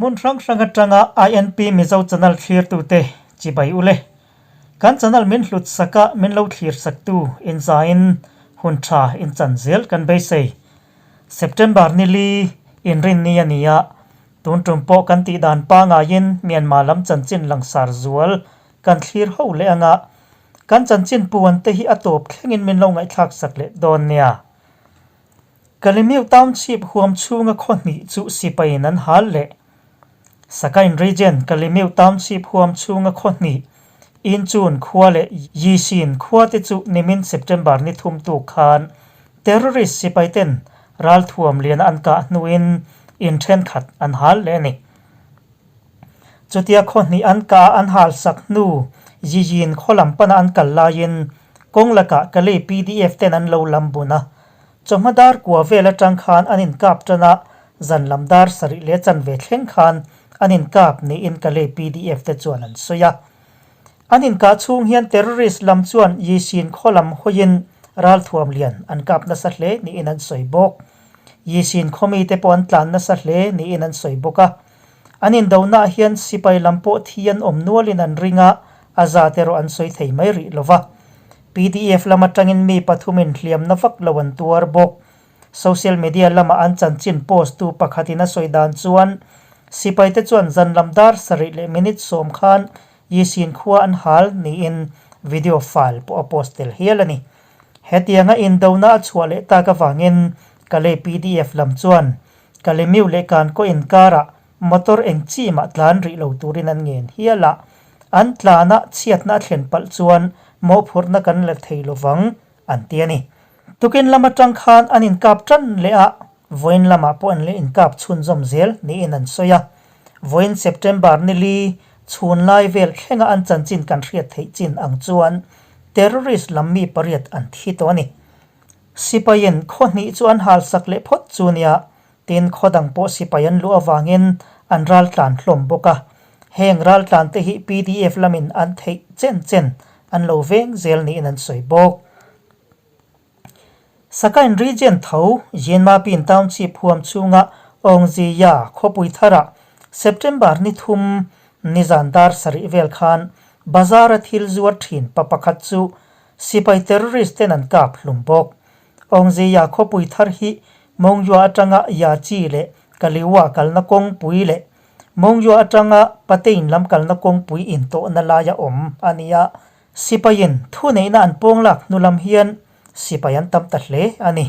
Hmun hrang hrang atanga INP Mizo channel thlirtute chibai ule. Kan channel min hlut saka min lo thlir saktu inzaiin hun tha inchan zel kan beisei. September ni li inrinni a ni a, tun tum pawh kan tih dan pangaiin Myanmar lam chanchin langsar zual kan thlir ho leh anga kan chanchin puan te hi a tawp thlengin min lo ngaihthlak sak leh dawn nia. Kalimiu Township huam chhunga khaw hnih chu sipaiin an hal leh. Sakain Region Kalimiu Township huam chhunga khaw hnih, Inchun khua leh Yishin khua te chu nimin September ni thum tuk khan terrorist sipai ten ralthuam liana an kah hnuin in thenkhat an hal leh a ni. Chutia khaw hnih an kah an hal sak hnu Yiyin khaw lam pana an kal laiin kawng lakah Kalay PDF ten an lo lam bun a. Chawhma dar kua vel atang khan an inkap tan a, zan lam dar sarih leh chanve thleng khan an inkap niin Kalay PDF te chuan an sawi a. An inkah chhung hian terrorist lam chuan Yishin khaw lam hawiin ralthuam lian an kap nasa hle niin an sawi bawk. Yishin khaw mite pawh an tlan nasa hle niin an sawi bawk a. An indonaah hian sipai lam pawh thi an awm nualin an ring a, a zat erawh an sawi thei mai rih lo va. PDF lam atangin mi pathumin hliamna vak lo an tuar bawk. Social media lama an chanchin post tu pakhatin a sawi dan chuan, sipaite chuan zan lam dar sarih leh minute sawm khan Yisin khua an hal niin video file pawh a post tel hial a ni. Hetianga indona a chhuah leh tak avangin Kalay PDF lam chuan Kalemiu leh Kankaw inkarah motor eng chi mah tlan rih lo turin an ngen hial a, an tlana chhiatna a thlen palh chuan mawhphurhna kan la thei lovang an ti a ni. Tukin lam atang khan an inkap tan leh a, vawiin lamah pawh an la inkap chhunzawm zel niin an sawi a. Vawiin September ni li chhun lai vel thlenga an chanchin kan hriat theih chin ang chuan terrorist lam mi pariat an thi tawh a ni. Sipaiin khaw hnih chu an hal sak leh phawt chu nia, tin khaw dang pawh sipai an luh avangin an raltlan hlawm bawk a. Heng raltlan te hi pdf lamin an theih chen chen an lo veng zel niin an sawi bawk. Sakain Region tho Yinmapin Township huam chhunga Awngziya khawpui tharah September ni thum nizan dar sarih vel khan bazar-a thil zuar thin pa pakhat chu Sipai terrorist ten an kap hlum bawk. Awngziya khawpui thar hi Mongyua atanga Yachi leh Kaliwa kalna kawngpui leh Mongyua atanga Patein lam kalna kawngpui intawhna laia awm a ni a. Sipaiin thuneihna an pawnglak hnu lam hian sipai an tam ta hle a ni.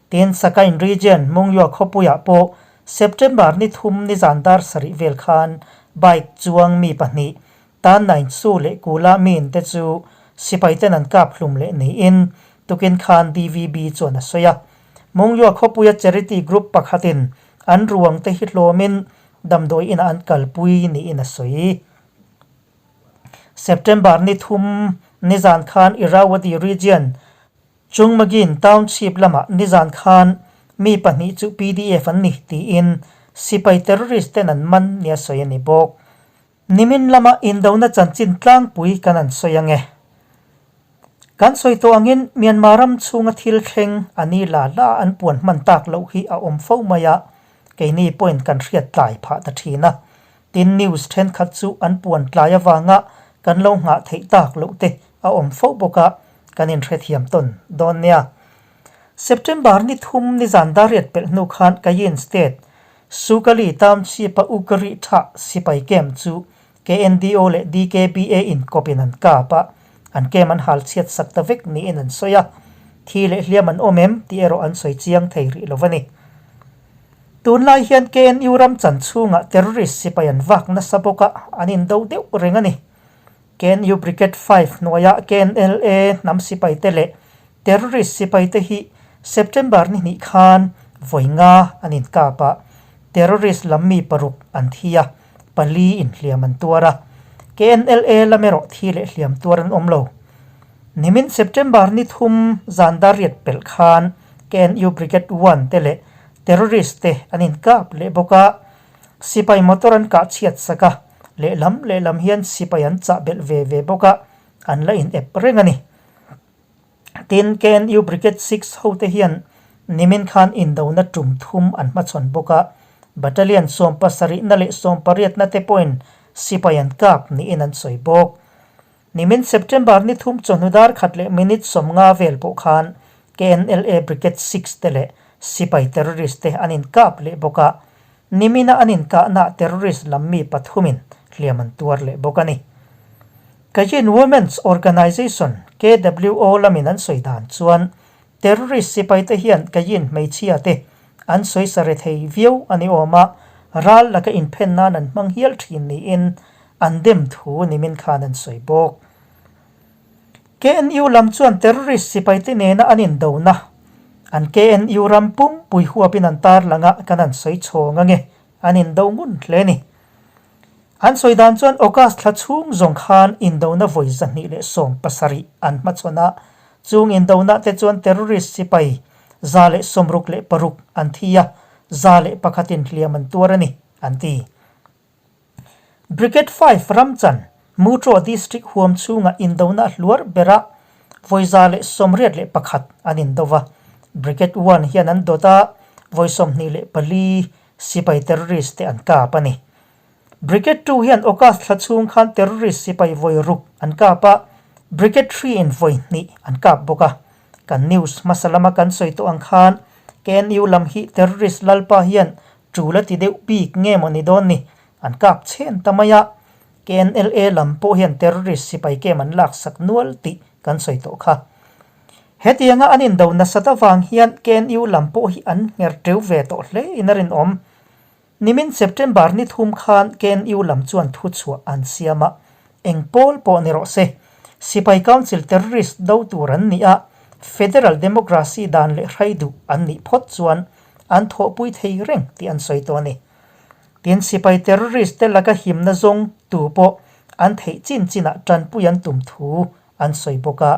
Tin, Sakain Region Mongyua khawpuiah pawh September ni thum nizan dar sarih vel khan bike chuang mi pahnih Tan Nain Su leh Kula Min te chu sipai ten an kap hlum leh niin tukin khan DVB chuan a sawi a. Mungyua khawpuia charity group pakhatin an ruang te hi hlawmin damdawi inah an kalpui niin a sawi. September ni thum nizan khan Irrawaddy region Chungmagin Township lamah nizan khan mi pahnih chu PDF an ni tiin sipai terrorist ten an man nia sawi a ni bawk. Nimin lama indona chanchin tlangpui kan an sawi ang e. Kan sawi tawh angin Myanmar ram chhunga thil thleng a ni la la an puan hman tak loh hi a awm fo mai a, keini pawhin kan hriat tlai phah ta thin a. Tin news thenkhat chu an puan tlai avanga kan lo nghah theih tak loh te a awm fo bawk a, kan inhrethiam tawn dawn nia. September ni thum nizan dariat pelh hnu khan Kayin State Sukali Township-a Ukri tha sipai camp chu KNDO leh DKBA in kawpin an kap a, an camp an hal chhiat sak ta vek niin an sawi a, thi leh hliam an awm em tih erawh an sawi chiang thei rih lo a ni. Tunlai hian KNU ram chan chhungah terrorist sipai an vak nasa bawk a, an indo deuh reng a ni. KNU Brigade 5 hnuaia KNLA hnam sipaite leh Terrorist sipaite hi September ni hnih khan vawi nga an inkap a, terrorist lam mi paruk an thi a, pali in hliam an tuar a. KNLA lam erawh thi leh hliam tuar an awm lo. Nimin September ni thum zan dariat pelh khan KNU Brigade One te leh terrorist te an inkap leh bawk a, sipai motor an kah chhiat sak a, lehlam lehlam hian sipai an chah belh ve ve bawk a, an la in ep reng a ni. Tin, KNU Brigade 6 hote hian nimin khan indona tum thum an hmachhawn bawk a, Battalion sawmpasarihna leh sawmpariatna te pawhin sipai an kap niin an sawi bawk. Nimin September ni thum chawhnu dar khat leh minute 50 vel pawh khan KNLA Brigade Six te leh sipai terrorist te an inkap leh bawk a, nimina an inkahnaah terrorist lam mi pathumin hliam an tuar leh bawk a ni. Kachin Women's Organization, KWO, lamin an sawi dan chuan terrorist sipaite hian Kachin hmeichhia te an sawisa re thei viau a ni awm a, ral laka inphen nan an hmang hial thin niin an dem thu nimin khan an sawi bawk. KNU lam chuan terrorist sipaite nena an indona an KNU ram pumpui huapin an tarlang a, kan han sawi chhawng ange, an indo ngun hle ni. An sawi dan chuan August thla chhung zawng khan indona vawi 270 an hmachhawn a, chung indona te chuan terrorist sipai 166 an thi a, 101 in hliam an tuar a ni, an ti. Brigade Five Ramchan, Mutro District huam chhunga indona hluar bera vawi 181 an indo va, Brigade One hian an dawt a, vawi 24 sipai terrorist te an kap a ni. Brigade Two hian August thla chhung khan terrorist sipai vawi ruk an kap a, Brigade Three in vawi hnih an kap bawk a. Kan news hmasa lama kan sawi tawh ang khan KNU lam hi terrorist lalpa hian tul a ti deuh bik nge maw ni dawn ni, an kap chhen ta mai a. KNLA lam pawh hian terrorist sipai kem an laksak nual tih kan sawi tawh kha. Hetianga an indo nasat avang hian KNU lam pawh hi an ngher teu ve tawh hle in a rinawm. Nimin September ni thum khan KNU lam chuan thuchhuah an siam a, eng pawl pawh ni rawh se, Sipai Council terrorist do tur an nih a, Federal Democracy dan leh hrai duh an nih phawt chuan an thawhpui thei reng tih an sawi tawh a ni. Tin, sipai terrorist te laka himna zawng tu pawh an theih chin chinah tanpui an tum thu an sawi bawk a,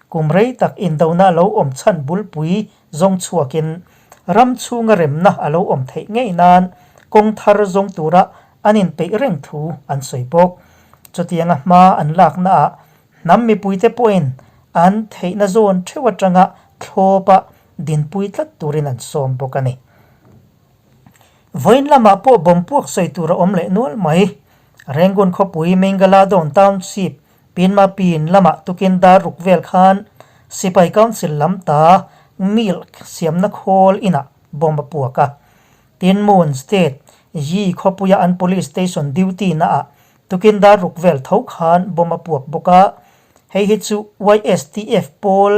kum rei tak indona a lo awm chhan bulpui zawng chhuakin ram chhunga remna a lo awm theih ngei nan kawng thar zawng tura an inpeih reng thu an sawi bawk. Chutianga hma an laknaah hnam mipuite pawhin an theihna zawn theuh atanga thlawpa dinpui tlat turin an sawm bawk a ni. Vawiin lamah pawh bomb puak sawi tur a awm leh nual mai. Rangoon khawpui Mingaladon Township Pinma pin lamah tukin dar ruk vel khan Sipai Council lam ta milk siamna khawl inah bomb a puak a. Tin Moon State Yi khawpuia an police station duty naah tukin dar ruk vel tho khan bomb a puak bawk a. Hei hi chu YSTF pawl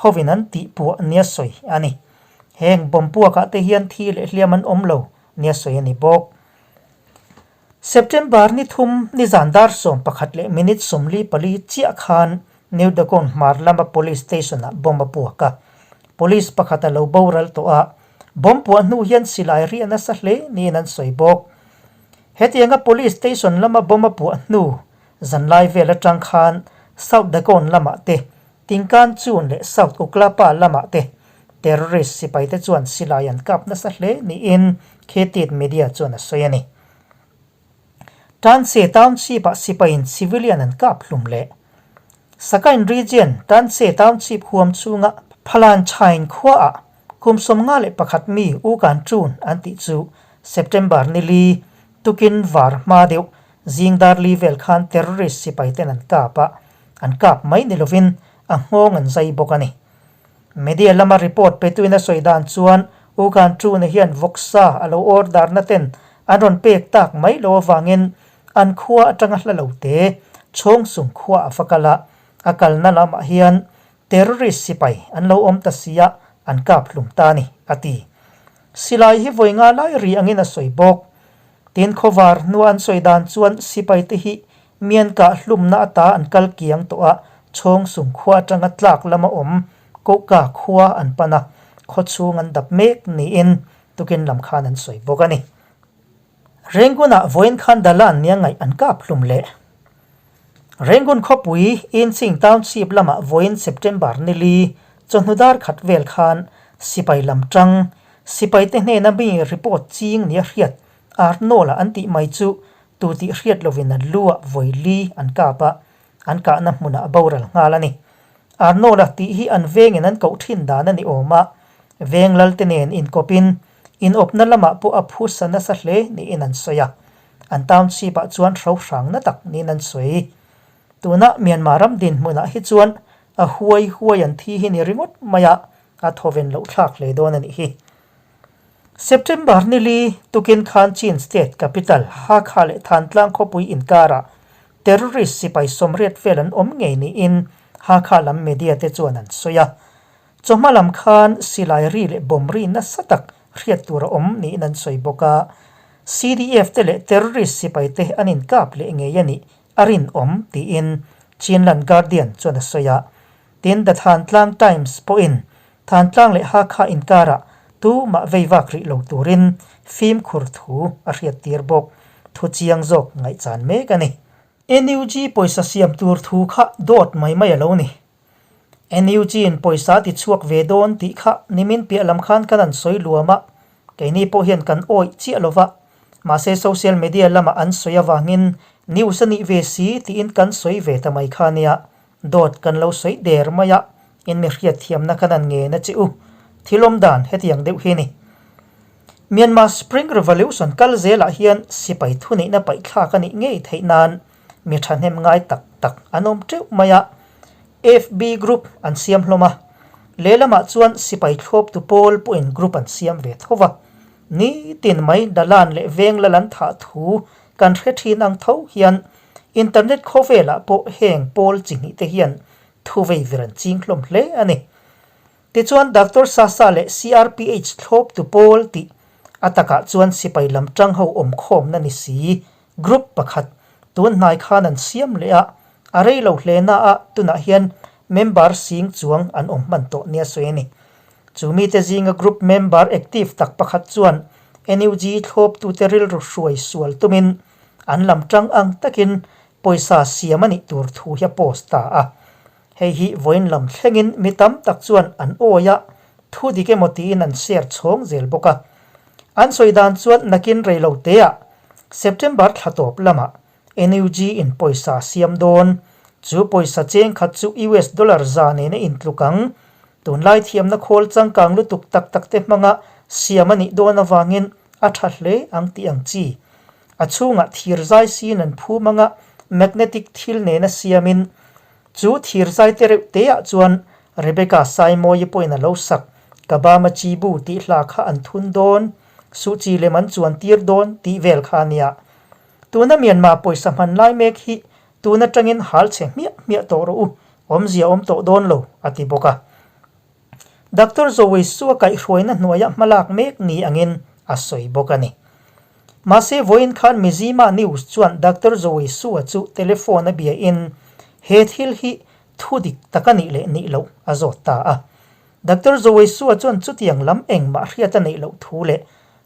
hovin an tih puah nia sawi a ni. Heng bomb puakah te hian thi leh hliam an awm lo nia sawi a ni bawk. September ni thum nizan dar 11 leh minute 44 chiah khan New Dagon hmar lama police station-ah bomb a puak a. Police pakhat a lo boral tawh a, bomb puah hnu hian silai ri a nasa hle niin an sawi bawk. Hetianga police station lama bomb a puah hnu zanlai vel atang khan South Dagon lamah te Tingkan Chun leh South Uklapa lamah te terrorist sipaite chuan silai an kap nasa hle niin Khetit media chuan a sawi a ni. Tanse Township-ah sipaiin civilian an kap hlum leh Sakain Region Tanse Township huam chhunga Phalanchain khuaah kum 51 mi U Kan Chun an tih chu September ni li tukin var hma deuh zing dar li vel khan terrorist sipaiten an kap a, An kap mai ni lovin a nghawng an zai bawk a ni. Media lama report petuin a sawi dan chuan U Kan Chuna hian vawksa a lo order na ten an rawn pek tak mai lo avangin an khua atanga hla lo te Chawngsung khua a va kal a, a kalna lamah hian terrorist sipai an lo awm ta sia an kap hlum ta a ni, a ti. Silai hi vawi nga lai ri angin a sawi bawk. Tin khawvar hnua an sawi dan chuan sipai te hi Mian kah hlumna ata an kal kiang tawh a, Chawngsung khua atanga tlak lama awm Kohka khua an pan a, khaw chhung an dap mek niin tukin lam khan an sawi bawk a ni. Rengunah vawiin khan Dalan nia ngaih an kap hlum leh. Rengun khawpui Inching Township lamah vawiin September ni li chawhnu dar khat vel khan sipai lam tang sipaite hnena mi report ching nia hriat Arnold-a an tih mai chu Tu tih hriat lovin an lu ah vawi li an kap a, an kahna hmunah a boral nghal a ni. Arnold-a tih hi an vengin an koh thin dan a ni awm a, veng lalte nen inkawpin Inawpna lamah pawh a phusa nasa hle niin an sawi a, an township-ah chuan hrohrang na tak niin an sawi. Tuna Myanmar ram dinhmunah hi chuan a huai huai an thi hi ni ringawt mai a, a thawven loh thlak hle dawn a nih hi. September nili tukin khan Chin State capital Hakha leh Thantlang khawpui inkarah terrorist sipai 80 vel an awm ngei niin Hakha lam media te chuan an sawi a. Chawhma lam khan silai ri leh bomb ri nasa tak hriat tur a awm niin an sawi bawk a. CDF te leh terrorist sipai te an inkap leh ngei a nih a rinawm tiin Chinland Guardian chuan a sawi a. Tin, The Thantlang Times pawhin Thantlang leh Hakha inkarah tumah vei vak rih lo turin fimkhur thu a hriattir bawk. Thu chiang zawk ngaihchan mek a ni. NUG pawisa siam tur thu kha dawt mai mai a lo ni. NUG-in pawisa a ti chhuak ve dawn tih kha nimin piah lam khan kan an sawi luam a, keini pawh hian kan awih chiah lo va, mahse social media lamah an sawi avangin news a nih ve si tiin kan sawi ve ta mai kha nia, dawt kan lo sawi der mai a, in mi hriatthiamna khan an ngen a che u, thil awm dan hetiang deuh hi ni. Myanmar Spring Revolution kal zelah hian sipai thuneihna paihthlak a nih ngei theih nan Mi thahnem ngai tak tak an awm teuh mai a, FB group an siam hlawm a, lehlamah chuan sipai thlawptu pawl pawhin group an siam ve tho va. Nitin mai Dalan leh Venglal an thah thu kan hre thin ang tho hian internet khawvelah pawh heng pawl chi hnih te hian thu vei vir an ching hlawm hle a ni. Tichuan Doctor Sasa leh CRPH thlawptu pawl tih a takah chuan sipai lam tang ho awmkhawmna ni si group pakhat tun hnai khan an siam leh a, a rei lo hle na a tunah hian member sing chuang an awm hman tawh nia sawi a ni. Chu mite zinga group member active tak pakhat chuan NUG thlawptute rilru hruai sual tumin an lam tang ang takin pawisa siam a nih tur thu hi a post ta a. Hei hi vawiin lam thlengin mi tam tak chuan an awi a, thu dik emaw tiin an share chhawng zel bawk a. An sawi dan chuan nakin rei lo teah September thla tawp lamah NUG in pawisa a siam dawn. Chu pawisa cheng khat chu US dollar za nena intluk ang. Tunlai thiamna khawl changkang lutuk tak tak te hmanga siam a nih dawn avangin a tha hle ang tih ang chi. A chhungah thirzai sin an phum anga magnetic thil nena siamin Chu thirzai te reuh te ah chuan Rebecca Saimawii pawhin a lo sak, Ka bama chi bu tih hla kha an thun dawn, suh chi lem an chuan tir dawn tih vel kha a nia. Tuna Myanmar pawisa hman lai mek hi tun atangin hal chhe hmiah hmiah tawh rawh u, awmzia awm tawh dawn lo, a ti bawk a. Doctor Zoe Su a kaihhruaina hnuaia hmalak mek ni angin a sawi bawk a ni. Mahse vawiin khan Mizzima News chuan Doctor Zoe Su-a chu telephone a biain he thil hi thu dik tak a nih leh nih loh a zawt ta a. Doctor Zoe Su-a chuan chutiang lam engmah hriat a neih loh thu leh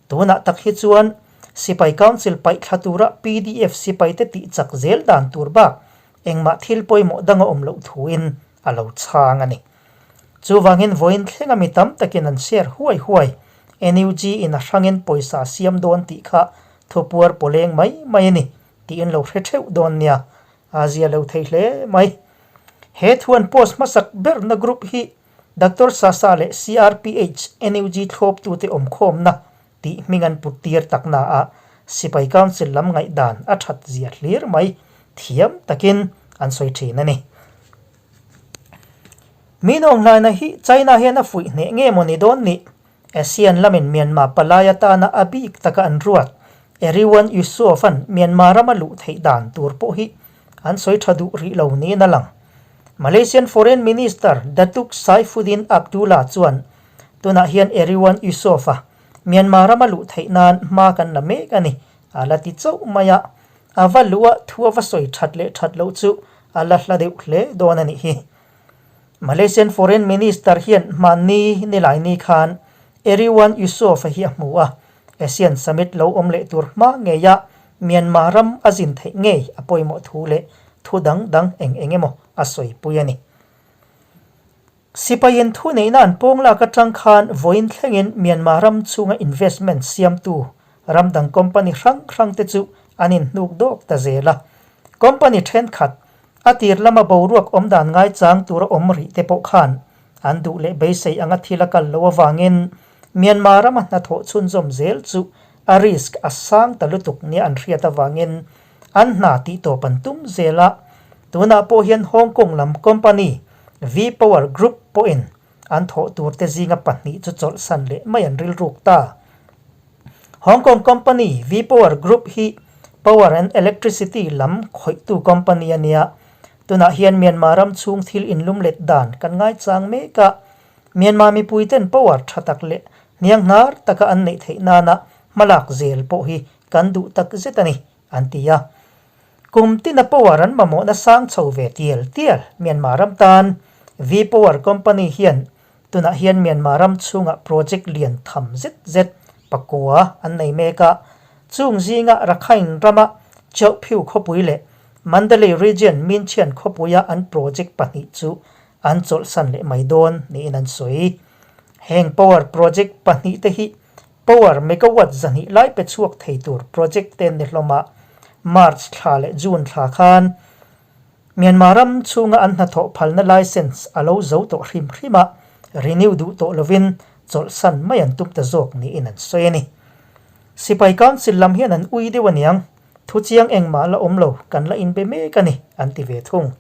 tunah tak hi chuan Sipai Council paihthla tura PDF sipaite tih chak zel dan tur bak engmah thil pawimawh dang a awm loh thuin a lo chhang a ni. Chuvangin vawiin thlenga mi tam takin an share huai huai. NUG in a hrangin pawisa a siam dawn tih kha thupuar pawleng mai mai a ni tiin lo hre theuh dawn nia. A zia lo thei hle mai. He thu an post hmasak berna group hi Doctor Sasa leh CRPH NUG thlawptute awmkhawmna tih hming an put tir takna ah Sipai Council lam ngaihdan a that zia hlir mai thiam takin an sawi thin a ni. Mi nawnghlaina hi China hian a fuih hneh nge maw ni dawn nih? ASEAN lamin Myanmar palai atana a bik taka an ruat Erywan Yusof-a'n Myanmar rama luh theih dan tur pawh hi an sawi tha duh rih lo niin a lang. Malaysian Foreign Minister Datuk Saifuddin Abdullah chuan tunah hian Erywan Yusof-a Myanmar rama luh theih nan hma kan la mek a ni, a la ti chauh mai a. A va luh a thu a va sawi that leh that loh chu a la hla deuh hle dawn a nih hi. Malaysian Foreign Minister hian hmanni Nilaini khan Erywan Yusof-a hi a hmu a, ASEAN Summit lo awm leh tur hma ngeia Myanmar ram a zin theih ngei a pawimawh thu leh thu dang dang eng eng emaw a sawipui a ni. Sipaiin thuneihna an pawng lak atang khan vawiin thlengin Myanmar ram chhunga investment siamtu ram dang company hrang hrang te chu an inhnuk dawk ta zel a. Company thenkhat a tir lama boruak awmdan ngaichang tura awm rih te pawh khan an duh leh beisei anga thil a kal loh avangin Myanmar rama hnathawh chhunzawm zel chu a risk a sang ta lutuk nia an hriat avangin an hna tih tawp an tum zel a. Tunah pawh hian Hong Kong lam company V-Power Group pawhin an thawh turte zinga pahnih chu chawlhsan leh mai an rilruk ta. Hong Kong company V-Power Group hi power and electricity lam khawihtu company a nia. Tunah hian Myanmar ram chhung thil inlum let dan kan ngaichang mek a. Myanmar mipuiten power tha tak leh hnianghnar taka an neih theih nana hmalak zel pawh hi kan duh tak zet a ni, an ti a. Kum tina power an mamawhna sang chho ve tial tial Myanmar ram tan V-Power company hian Tunah hian Myanmar ram chhungah project lian tham zet zet pakua an nei mek a, chung zinga Rakhine rama Kyaukphyu khawpui leh Mandalay Region Minchian khawpuia an project pahnih chu an chawlhsan leh mai dawn niin an sawi. Heng power project pahnih te hi power megawatt zahnih lai pe chhuak thei tur project te an ni hlawm a, March thla leh June thla khan Myanmar ram chhunga an hnathawh phalna licence a lo zo tawh hrim hrim a, renew duh tawh lovin chawlhsan mai an tum ta zawk niin an sawi a ni. Sipai Council lam hian an ui deuh aniang, thu chiang engmah la awm lo, kan la inbe mek a ni, an ti ve thung.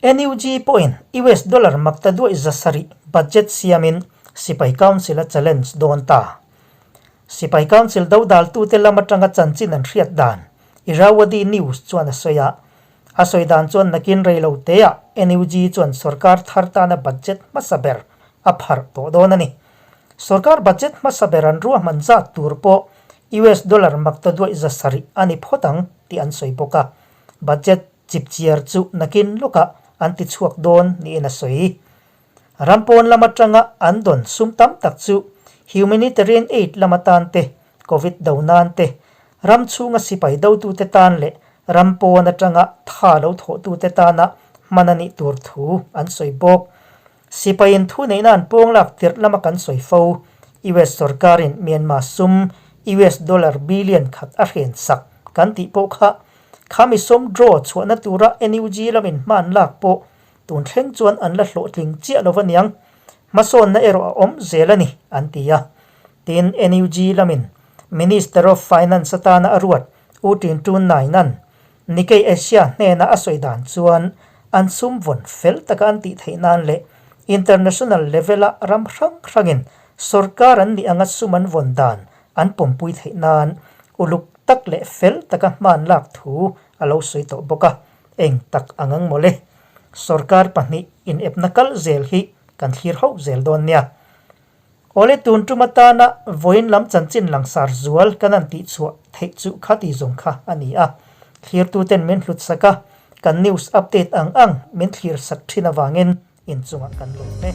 NUG pawhin US dollar makta duaih 700 budget siamin Sipai Council a challenge dawn ta. Sipai Council dodaltute lam atanga chanchin an hriat dan Irrawaddy News chuan a sawi a. A sawi dan chuan nakin rei lo teah NUG chuan sorkar thar tana budget hmasa ber a pharh tawh dawn a ni. Sorkar budget hmasa ber an ruahman zat tur pawh US dollar makta duaih 700 a ni phawt ang tih an sawi bawk a. Budget chipchiar chu nakin lawkah an ti chhuak dawn niin a sawi. Ram pawn lam atanga an dawn sum tam tak chu humanitarian aid lam atan te, Covid do nan te, ram chhunga sipai dotute tan leh ram pawn atanga tha lo thawhtute tana hman a nih tur thu an sawi bawk. Sipaiin thu neihna an pawng lak tirh lama kan sawi fo. US sorkarin Myanmar sum US dollar billion khat a hren sak kan tih pawh kha khami sum draw chhuahna tura NUG lamin hman lak pawh Tun thleng chuan an la hlawhtling chiah lo aniang, hmasawnna erawh a awm zel a ni, an ti a. Tin, NUG lamin Minister of Finance atana a ruat U Tin Tun Nainan Nikkei Asia hnena a sawi dan chuan an sum vawn fel taka an tih theih nan leh international level-a ram hrang hrangin sorkar an nih anga sum an vawn dan an pawmpui theih nan uluk tak leh fel taka hman lak thu a lo sawi tawh bawk a. Eng tak ang ang mawle. Sorkar pahnih inepna kal zel hi kan thlir hauh zel dawn nia. Awle tun tum atana vawiin lam chanchin langsar zual kan han tihchhuah theih chu khati zawng kha a ni a. Thlirtuten min hlut sak a, kan news update ang ang min thlir sak thin avangin inchungah kan lawm e.